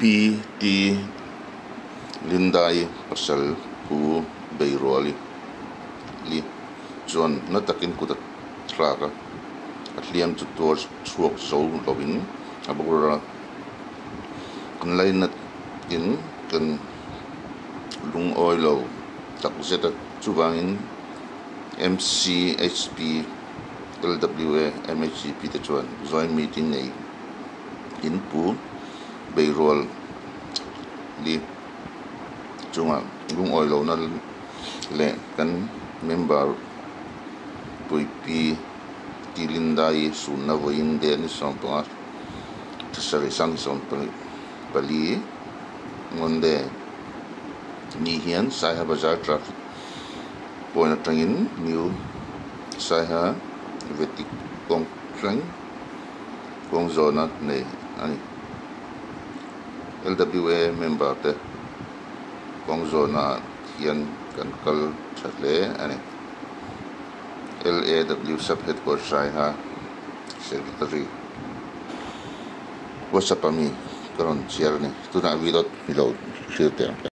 Pi T Lindai pasal Pu Beiruali li chuan na takin kut a thlak a, a hliam chu tuar chhuak zo lovin a boral a. Kan lainat in kan lungawi lo tak zet a, chuvangin MCHP, LWA, MHCP te chuan joint meeting nei in Pu Beirual li chunga lungawi lohna leh kan member puipi Ti Lindai sunna vawiin de ni 15 thasarih sang 24 Monday ni hian Saiha Bazar traffic point atangin New Saiha Vetik kawng thleng kawng zawhna nei a ni. LWA member te kawng zawhna ah hian kan kal tha hle a ni. LAW Sub Headquarters Saiha Secretary WhatsApp a mi ka rawn chhiar a ni. Tunah video hi lo thlir teh ang.